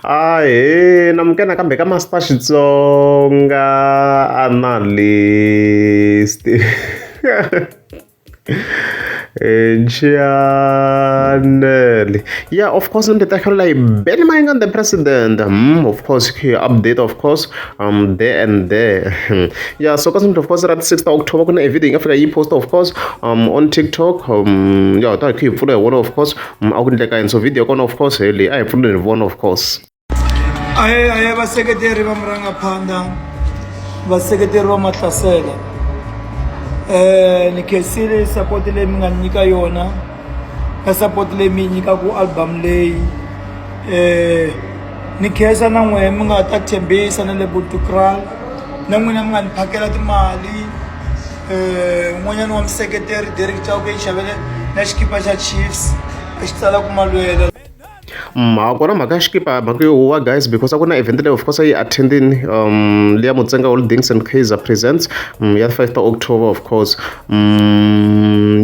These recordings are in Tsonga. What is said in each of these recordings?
Ahee namukela nakambe ka Master Xitsonga Analyst channel yeah of course ni ta hlawula hi Ben Mayengani the president of course update of course there and there yeah so ka of course ra 6 October ku na a video yi nga fika yi post of course on TikTok yeah ta hi pfula hi wona of course a ku endleka yini so video kona of course hi leyi a hi pfuleni hi vona of course Ahee ahee vaseketeri va murangaphandha vaseketeri va Mahlasela ni khensile support leyi mi nga ni nyika yona na support leyi mi yi nyikaku album leyi ni khensa na n'wehe mi nga ta tshembisa na le Bultkraal na n'wina mi nga ni phakela timali un'wanyana wa museketeri Derek Chauke yi xavele na xikipa xa Chiefs a xi tsala ku Malwela. Kona mhaka ya xikipa mhaka yo huwa guys because a ku na event leyi of course a yi attendini liya Mutsenga Holdings and Kaizer Presents ya 5 ta October of course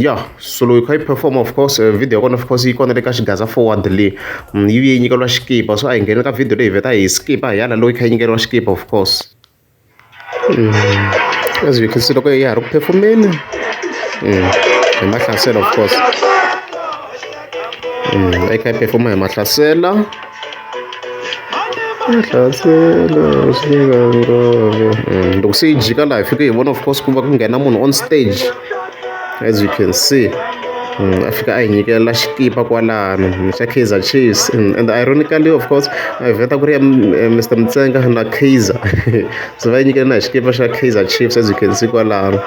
yeah so loko yi kha yi perform of course video ya kona of course yi kona le ka Xigaza Forward leyi yi vuye yi nyikeriwa xikipa so a hi ngheni ka video leyi hi vheta hi skipa hi ya la loko yi kha yi nyikeriwa xikipa of course. As you can see loko ya ha ri ku perform-eni hi Mahlasela of course a yi kha yi perform-a hi Mahlasela Mahlasela swi loko se yi jika laha hi fike hi vona of course ku va ku nghena munhu on stage as you can see a fika a hi nyikela xikipa kwalano xa Kaizer Chiefs and ironically of course a vheta ku ri ya Mr Mtsenga na Kaizer so va yi nyikela na hi xikipa xa Kaizer Chiefs as you can see kwalano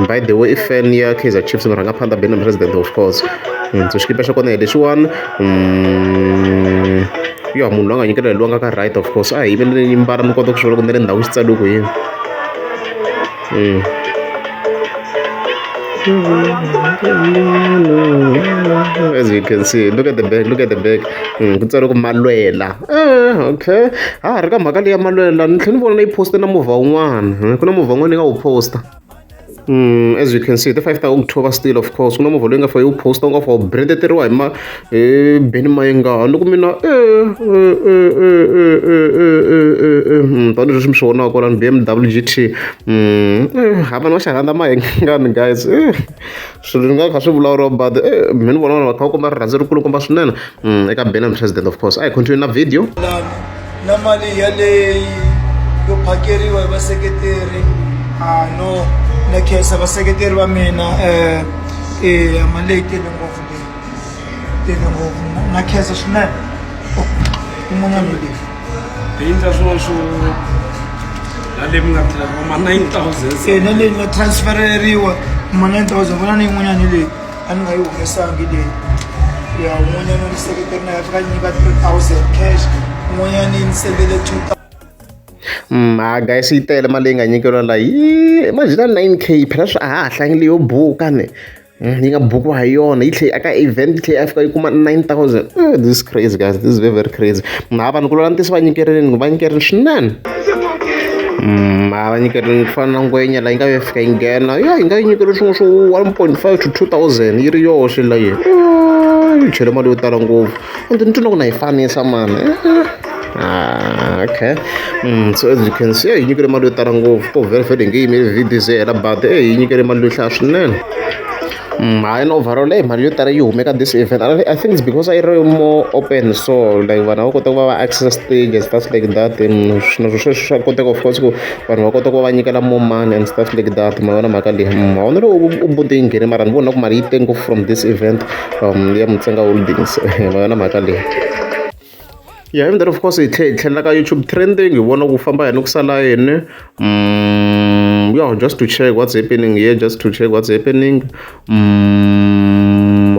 by the way i fan ya Kaizer Chiefs murhangaphandha Benny president of course so xikipa xa kona hi lexiwani ya munhu loyi a nga nyikela hi loyi a nga ka right of course a hi yimeleleni mbala mi kota ku swi vona ku na le ndhawu xi tsariwe ku yini. As you can see, look at the back, look at the back. Ku tsariwe ku Malwela. Okay. Ha ha ri ka mhaka leya Malwela ni tlhela ni vona yi post na movha wun'wana. Ku na movha wun'wana yi nga wu posta. As you can see, the 5 ta October still of course. Ku na movha loyi nga fika yi wu posta wu nga fika wu brand-eteriwa hi ma hi Benny Mayengani. Ni ku mina tanihi leswi mi swi vonaka kwalano B_M_W G_T ha vanhu va xi rhandza Mayengani guys swilo ni nga kha swi vulavuriwa but me ni vona vanhu va kha va komba rirhandzu ri kulukumba swinene eka Benny president of course a hi continue na video na mali yaleyi yo phakeriwa hi vaseketeri a no na khensa vaseketeri va mina um eya mali leyi tele ngopfu leyi tele ngopfu na khensa swinene un'wanyana leyi bindza swin'wana swo na leyi mi nga ma 9000 e na leyi nga transfereriwa ma 9000 vona ni yin'wanyana leyi a ni nga yi humesangi leyi ya un'wanyana ni seketeri na ya fika nyika 3000 cash un'wanyana ni sendele 2000 Ha guys yi tele mali leyi nga nyikeriwa la yi imagine 9K phela swi a ha ha hlangi leyo buka ne yi nga bukiwa hi yona yi tlhela aka event yi tlhela yi fika yi kuma 9000 this is crazy guys this is very very crazy ha vanhu ku lula ntiyiso va nyikerini va nyikerini swinene a va nyikerini ku fana na ngwenya la yi nga fika yi nghena ya yi nga yi nyikeriwe swin'we swo 1.5 to 2000 yi ri yoxe la yi yi chele mali yo tala ngopfu ende ni twa na ku na yi fanisa mani Ah, okay. So as you can see, yi nyikele mali yo tala ngopfu ko vhele vhele hi nge yimeli video ze hela but eh yi nyikele mali yo hlaya swinene. Hayi na overall eh mali yo tala yi hume ka this event. I think it's because a yi ri more open so like vanhu va kota ku va va access stage and stuff like that. Swilo sweswo swa koteka of course ku vanhu va kota ku va va nyikela more money and stuff like that. Ma vona mhaka leyi. A wu na loko Ubuntu yi nghene mara ni vona ku mali yi tele ngopfu from this event ya Mutsenga Holdings. Ma yona mhaka leyi. Yeah, and then of course hi tlhela hi tlhelela ka YouTube trending hi vona ku famba yini ku sala yini yeah just to check what's happening here just to check what's happening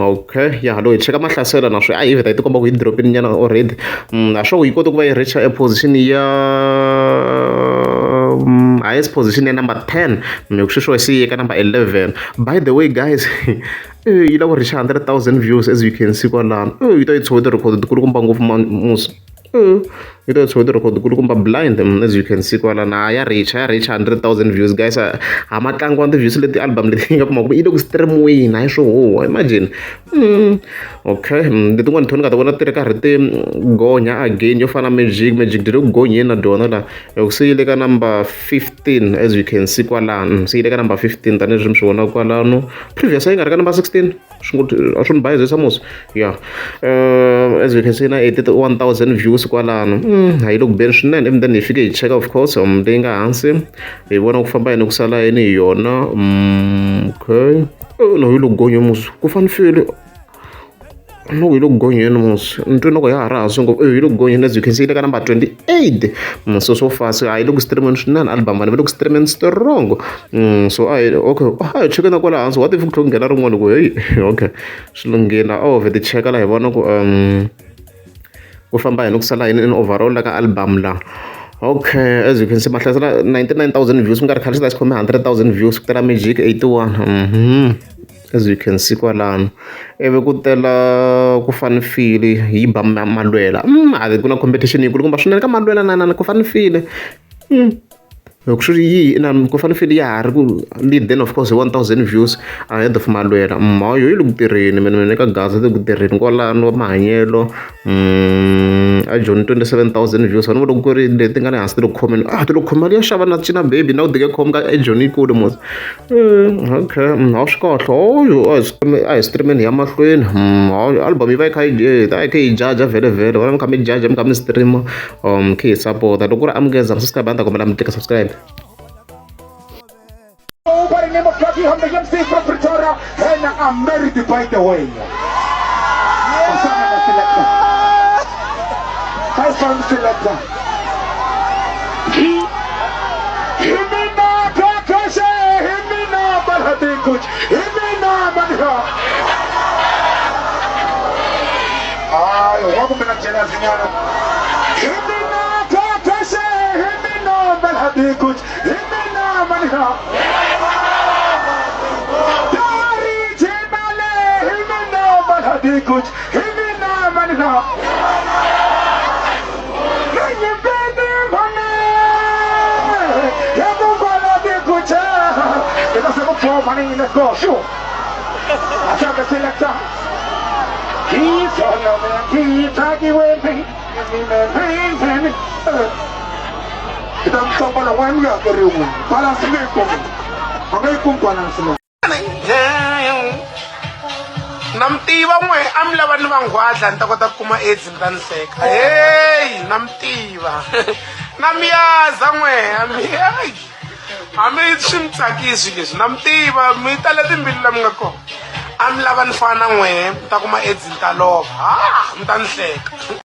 okay yeah loko hi cheka Mahlasela na swi a yi vheta yi tikomba ku yi dropini nyana already na sure yi kota ku va yi reach a position ya highest position ya number 10 hi ku sweswiwa se yi ka number 11 by the way guys yi lava ku reach 100,000 views as you can see kwalano yi ta yi tshove ti-record tikulukumba ngopfu musi Yi ta tshovela record kulukumba blind as you can see kwalana ya reach ya reach 100,000 views guys. Ha ma tlangiwa ti-views leti album leti yi nga kuma ku yi le ku streamiweni hayi swo huwa imagine. Okay, letin'wana thoni nga ta vona ti ri karhi ti gonya again yo fana Magic Magic ti le ku gonyeni na dyona la loko se yi le ka number 15 as you can see kwalano se yi le ka number 15 tanihileswi mi swi vonaka kwalano previous a yi nga ri ka number 16 swi ngo a swi ni bayizisa mos ya as you can see na 81,000 views kwalano a yi le ku beni swinene even then hi fike hi cheka of course leyi nga hansi hi vona ku famba yini ku sala yini hi yona okay no yi le ku gonyeni mos ku fanifile no yi le ku gonyeni mos ni twe loko ya ha ri hansi ngopfu yi le ku gonyeni as you can see yi le ka number 28 so so far so a yi le ku streameni swinene album vanhu va le ku streameni strong so a hi okay a hi cheke na kwala hansi what if ku tlhe ku nghena rin'wana ku hey okay swi lunghile oh vhete cheka la hi vona ku ku famba yini ku sala yini in overall la ka album la okay as you can see mahlasela 99,000 views ku nga ri khale swi ta xi khome 100,000 views ku tela Magic 81 as you can see kwalano ivi ku tela ku fanifile yi ba Malwela a ku na competition yikulukumba swinene ka Malwela na na ku fanifile loko swi ri yihi ina ku fanifile ya ha ri ku lead then of course hi 1000 views ahead of Malwela yo yi le ku tirheni mene mene ka Gaza le ku tirheni kwalano mahanyelo a joni 27000 views vanhu va loko ku ri leti nga le hansi ti le ku khomeni ah ti le ku khoma mali ya xava na Cina Baby na ku dike khoma ka ejoni yikulu mos okay a swi kahle oyo a hi streameni ya mahlweni album yi va yi kha yi ta yi kha yi jaja vhele vhele vona mi kha mi jaja mi kha mi stream kha hi support loko ku ri amukeza mi subscribe a ni ta kombela mi tlika subscribe. By the name of Lucky Hamza MC from Pretoria, and I'm married by the way. Selector. Hi, selector. Himina kakashe, himina balhati kuch, himina manha. Ay, waku mina jela zinyana. Himina kakashe, himina balhati kuch, himina manha. Kuch himina manha nahi bene bhane ye bala de kuch ita se ko money let's go shoot acha the selector he son of a he tagi we me me me ita mtombala one ya karibu balance ngai ko ngai ko balance le na mi tiva n'we a mi lava ni va nghwadla ni ta kota ku kuma AIDS mi ta ni hleka hey na mi tiva na mi yaza n'we hambi swi mi tsakisi leswi na mi tiva mi tale timbilu la mi nga kona a mi lava ni fana na n'we mi ta kuma AIDS ni ta lova ha mi ta ni hleka.